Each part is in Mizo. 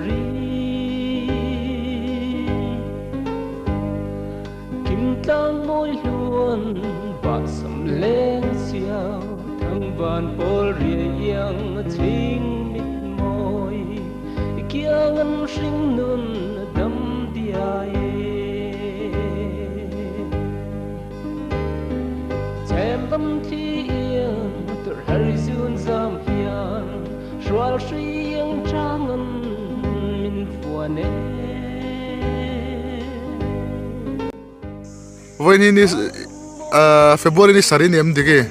Ri. Kimtlang mawi hluan bahsam leng chiau thangvan pawl riai iang chhing mit mawi kiang an hring nun dam diai e. Chem dam thli iang tur har zun zam hian hrual hrui iang chang an min fuan e. Vawiin ni February ni sarih ni em dik e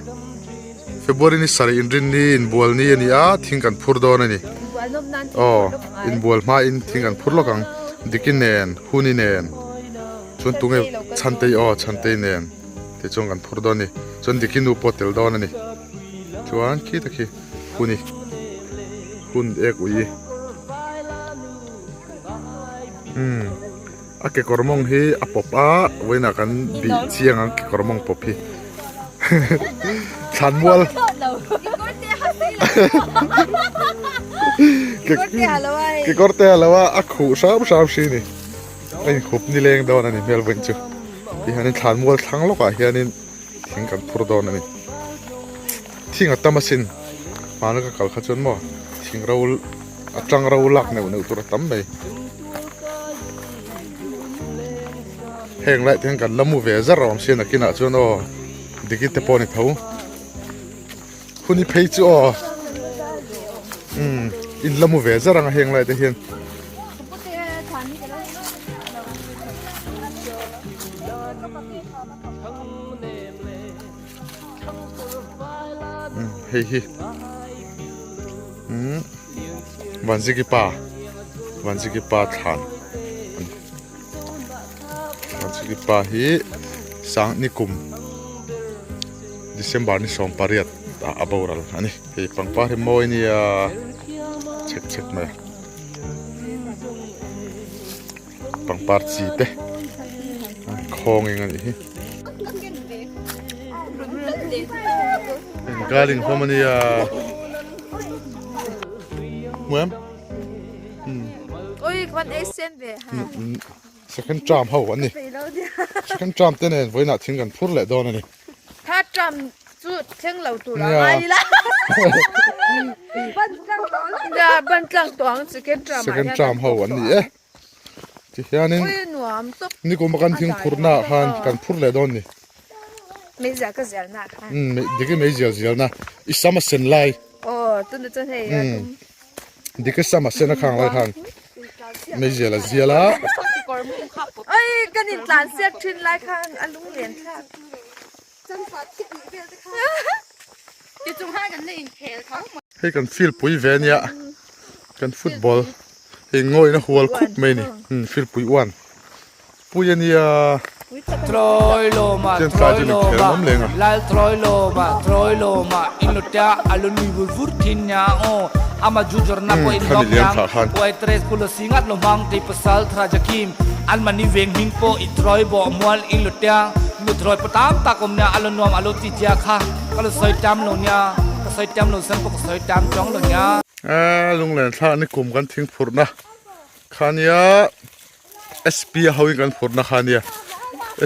February ni sarih inrin ni inbual ni a ni a thing kan phur dawn a ni aw inbual hmain thing kan phur lawk ang Diki nen Huni nen. Chuan tunge Chhantei aw Chhantei nen tih chuan kan phur dawn a ni. Chuan Diki nu pawh tel dawn a ni. Chuan khi ta khi huni hun ek ui umm a kekawr mawng hi a pawp a vawiinah kan bih chiang ang kekawr mawng pawp hi thlanmual kekawr te a lo a a khuh hram hram hri a ni. A inkhup nileng dawn a ni hmel vawiin chu ti hianin thlanmual thlang lawkah hianin thing kan phur dawn a ni thing a tam asin hmana ka kal kha chuan maw thing ro a tang ro lak neuh neuh tur a tam mai heng lai te hian kan la mu ve zar a awm sia nakinah chuan aw diki te pawh a ni tho huni phei chu aw umm in la mu ve zar ang a heng lai te hian. Umm hei hi umm Vanziki pa Vanziki pa thlan a ni Vanziki pa hi Sangni kum December ni 18 ah a boral a ni hei pangpar hi mawi nia chhek chhek mai a. Pangpar chi te khawng eng a nih hi Garden hlawm a nia hmu em second term ho an ni second term te nen vawiinah thing kan phur leh dawn a ni. Third term chu thleng lo tur a ngai ila. Nia ban tlang tawh ang second term ah Second term ho an ni e. Ti hianin Ui nuam tawp. Nikum a kan thing phur na khan kan phur leh dawn ni. Meizial ka zial na khan. Um diki meizial zial na i sam a sen lai. Aw tuna chuan hei a tum. Diki sam a sen a khang lai khan meizial a zial a. Oi kan in tlan siak thin lai khan a lung len thlak. Hei kan field pui ve ania kan football hei ngawin a hual khup mai a ni umm field pui uan pui ania Troiloma Chen tlai chu min khelh awm leng a. Lal Troiloma Troiloma inlutia alunui vur vur thin nia aw ama jujor na pawh in Khami lawk liam yang thlah khan. Uai tres pulo singat lo hmang tei pasal thra jakim an mani veng hming pawh i Troy bawh mual inlutia nu Troy pawh tam tak awm nia alo nuam alo ti chia kha ka lo sawi tam lo nia ka sawi tam lo san pawh ka sawi tam chuang lo nia. A lunglen thlak ni kum kan thing phurhna kha nia. SP a hoin kan phurhna kha ania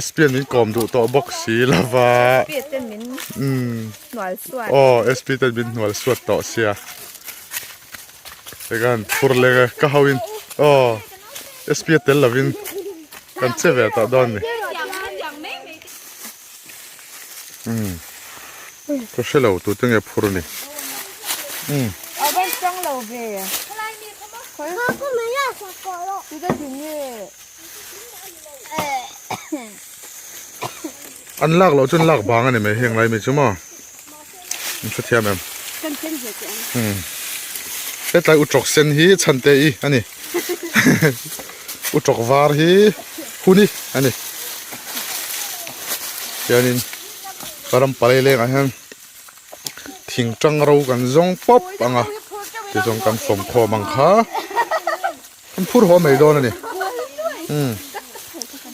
SP an min kawm duh tawh bawk si lova SP ten min hnual suat aw SP ten min hnual suat tawh sia tikhan phur leh ka hoin aw SP a tel lovin kan che ve tawh dawn ni umm ka hre lo tute nge phur ni umm. An lak loh chuan lak bang a ni mai heng lai mi chu maw an hre thiam em umm hetlai utrawk sen hi chhante i a ni utrawk var hi huni a ni hianin ram palai lengah hian. Thing tang ro kan zawng pawp ang a tichuan kan fawm khawm ang kha kan phur haw mai dawn a ni umm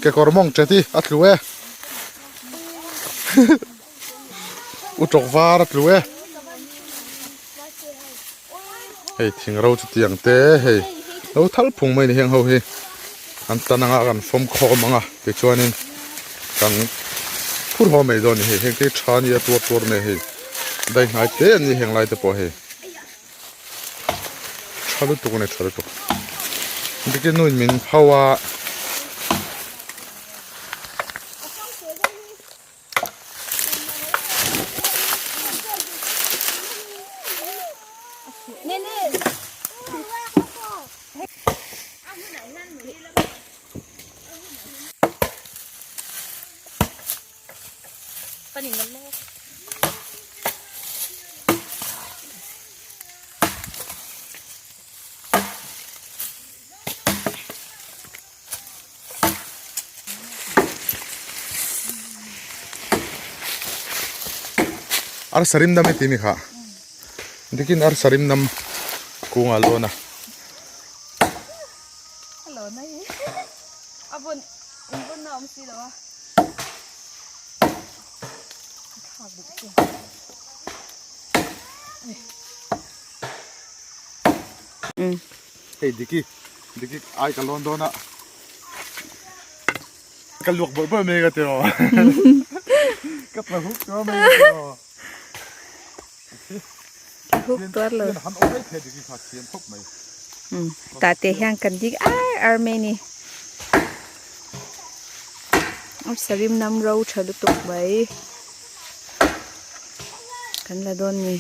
kekawr mawng ṭet hi a tlu e utawk var a tlu e hei thing ro chu tiang te hei. Lo thal phung mai ni heng ho hi an tan anga kan fawm khawm anga tichuanin kan phur haw mai dawn a ni hei heng te hi tha a nia tuar tuar mai a hei dai hnai te an ni heng lai te pawh hei tha lutuk a ni tha lutuk bikin nu in min hau a. Arsa rim dam i ti mi kha dikin arsa rim dam kungah lawn a. Hei diki diki ai ka lawn dawn a ka luak bawrh bawrh mai ka ti rawh ka tla huk tawh mai ka ti rawh huk tuar lo han awm mai thei diki kha thiam khawp mai tah te hian kan dik ar ar mai ni sarim nam ro tha lutuk mai kan la dawn ni.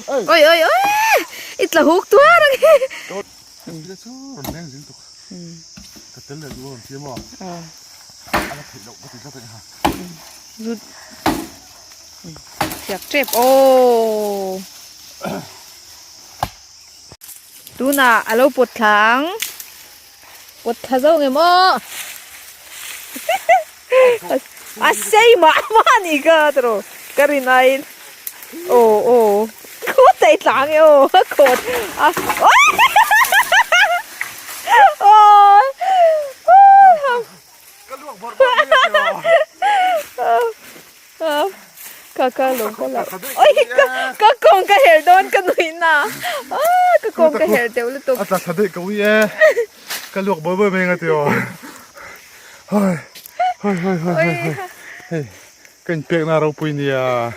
Oi oi oi i tla huk tuar ang hi. Ka chu rawn leng zing tuk. Ka tel leh duh a rawn ti maw? A la theih loh ka ti tlat a ni ha. Zut. Fiak tep aw. Tunah a lo pawt thla ang. Pawt thla zo nge maw? A sei mah mah a nih kha tiraw ka rin aiin aw aw khaw tai tlang e aw a khawt a aw Ka luak bawrh bawrh mai a tiraw. Ka ka lo ka lo oi ka ka kawng ka her dawn ka nuih na ka kawng ka her deuh lutuk. A tla thla daih ka ui e. Ka luak bawi bawi mai ang a ti aw. Hoi hoi hoi hoi hoi hoi. Hei ka inpek na ropui nia.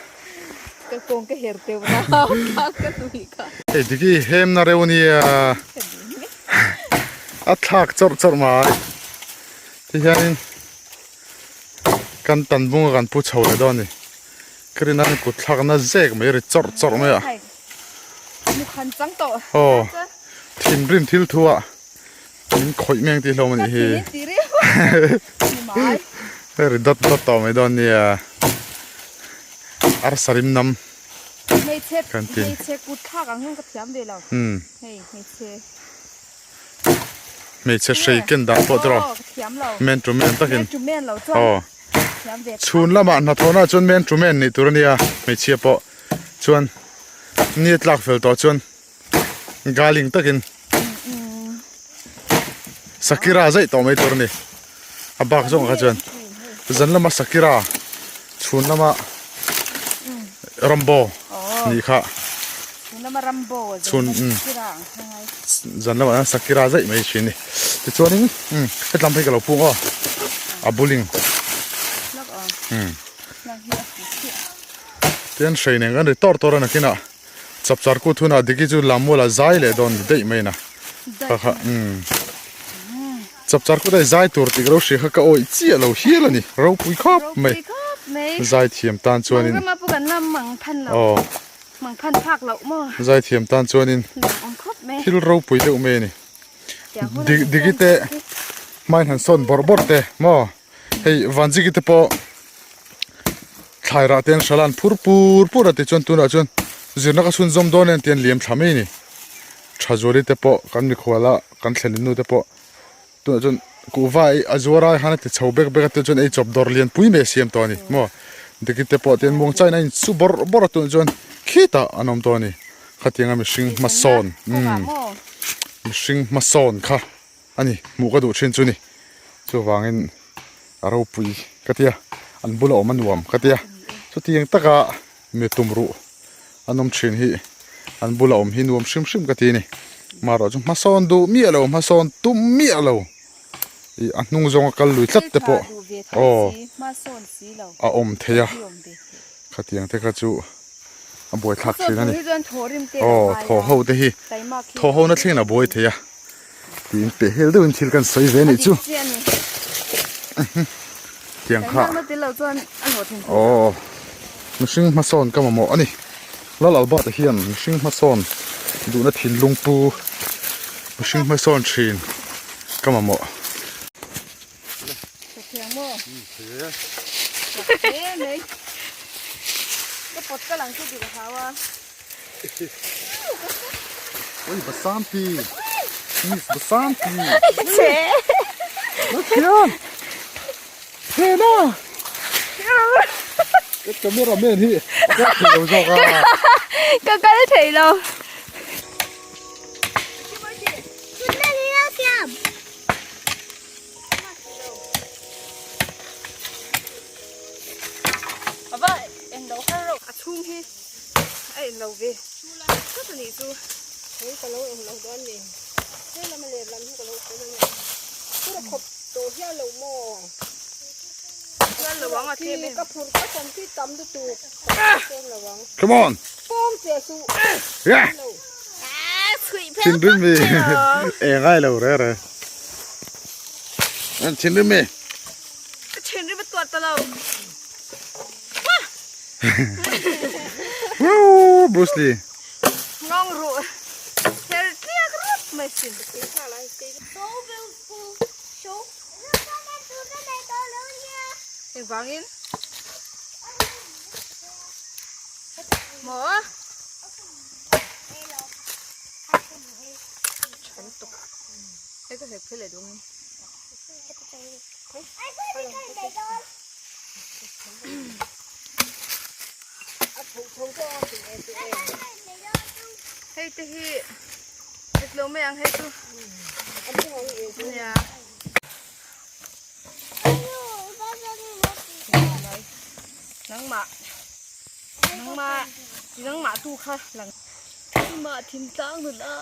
Ka kawng ka her teuh na ka nuih kha. Hei diki hem na reuh nia. A thlak chawrh chawrh mai. Ti hianin kan tan bunga kan pu chho leh dawn a ni. Ka rin a kut thlak na zek mai ri chawrh chawrh mai a. Aw thinrim thil thu ah min khawih mai ang tih hlawm a nih hi. Hei ri dawt dawt tawh mai dawn nia. Arsa rim nam kan ti. Umm. Hmeichhe hrei ken dan pawh tiraw man to man takin aw chhun lamah hnathawhna chuan man to man nih tur a nia hmeichhia pawh chuan ni a tlak fel tawh chuan galing takin sakira zaih tawh mai tur a ni a bak zawng kha chuan zan lama sakira chhun lama rambo nih kha chhun zan lamah hian sakira zaih mai thin a ni tichuanin umm hetlam phei ka lo pung aw a buling umm tian hrei nen kan ri tawr tawr a nakinah chapchar kut hunah diki chu lammualah zai leh dawn daih mai na kha kha umm chapchar kut a zai tur tih ka lo hria kha ka awih chiah lo hial a ni ropui khawp mai zai thiam tan chuanin aw. Mangphan phak loh maw? Zaithiam tan chuanin thil ropui deuh mai a ni. Digi te hmain han sawn bawrh bawrh te maw? Hei Vanziki te pawh thlai rah te an hralh a an phur pur pur a tichuan tunah chuan zirna ka chhunzawm dawn e an ti a an liam thla mai a ni. Thazuali te pawh kan mikhual a kan thlenin nu te pawh Tunah chuan kuhva ei a zuar ai khan a ti chho bek bek a tunah chuan ei chawp dawr lian pui mai a siam tawh a ni maw diki te pawh tian muang chain a in su bawrh bawrh a tunah chuan khitah an awm tawh a ni khatianga mihring hmasawn umm mihring hmasawn kha a ni hmuh ka duh thin chu ni chuvangin a ropui ka tia an bula awm a nuam ka tia chutiang taka mi tum ruh an awm thin hi an bula awm hi nuam hrim hrim ka ti a ni. Marawh chu hmasawn duh miah lo hmasawn tum miah lo ih a hnung zawnga kal lui tlat te pawh aw a awm thei a khatiang te kha chu a buai thlak thin a ni aw thaw ho te hi thaw ho na thlengin a buai thei a tiin peh hel deuhin thil kan sawi ve a nih chu tiang kha aw mihring hmasawn ka mamawh a ni. Lal Albert a hian mihring hmasawn duhna thinlung pu mihring hmasawn thin ka mamawh. Oi Basanti Miss Basanti Lalthian Thena Ka camera man hi a kal thei lo zawk a. Ka kal thei lo. Ava en lo har reuh. A chhung hi a en lo ve. Ka ta nih chu. Hei ka lo eng lo dawn ni. He lama let lam hi ka lo sawi ang e. Phur khawp tawh hial lo maw? Hial lo ang a tlem em. Ka phur ka sawm khi tam lutuk. Ka lo ang. Come on. Pawm che suh. Yeah. Thinrim mi. E ngai lo re re. Thinrim mi. Ka thinrim a tuat ta lo. Woo Bruce Lee. Ngawng ruh her tliak rawt mai sin. Engvangin? Maw? Than tuk. Hei ka hek phei leh dawng in. Hei te hi dik lo mai ang hei chu nia. Nangmah nangmah nangmah tu kha lang. Nangmah thintlang nula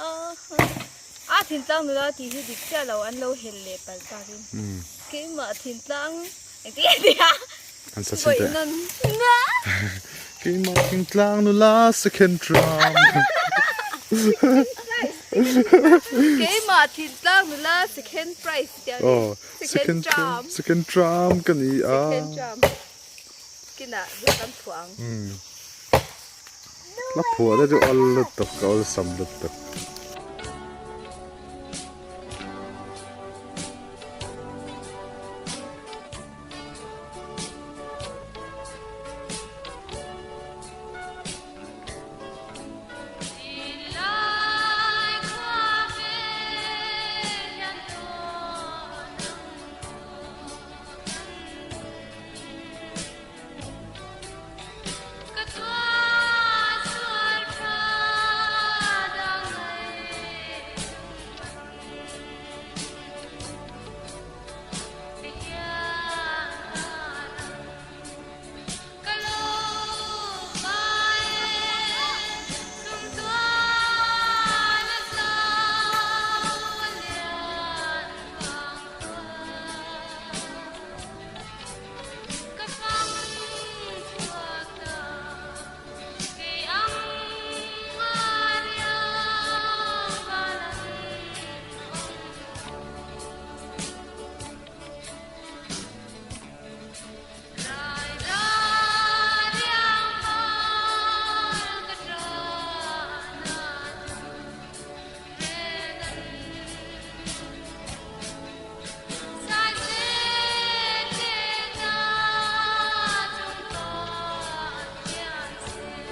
a thintlang nula tih hi dik chiah lo an lo hel leh palh takin keimah thintlang engtin nge tia. An sa chhin teh. Keimah thingtlang nula second tram. Keimah thingtlang nula second prize tia ni. Oh, second tram. Second tram ka ni a. Second tram. Kinah hla kan phuah ang. Hla phuah te chu awl lutuk, ka awlsam lutuk.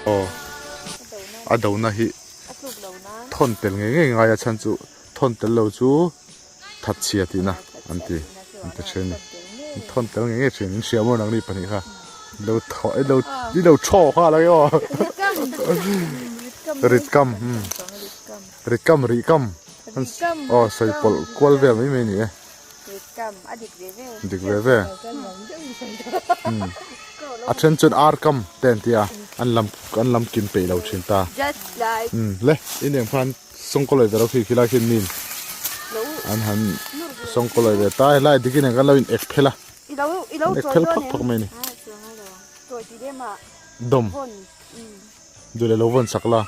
Aw a dona hi thawn tel ngei ngei ngai a chhan chu thawn tel lo chu that chhia tihna an ti an ti thin a ni thawn tel ngei ngei thin in hria maw nangni pahnih kha lo thaw i lo i lo thaw kha lo aw rit kam rit kam rih kam aw sawi pawlh kual vel mai mai a ni e dik ve ve a then chuan ar kam te an ti a an lam an lam kim peih lo thin ta le in eng khan. Sawngkawlawi ve ro khi khilai khian min an han sawngkawlawi ve ta helai dikin an kan lo in ek phel a ek phel phak phak mai a ni dawm duh leh lo vawn sak la.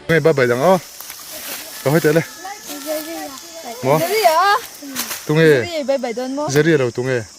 Nge bye bye dang aw. Ka hawi teh le. Maw? Jerry a. Tunge? Jerry bye bye dawn maw? Jerry lo tunge?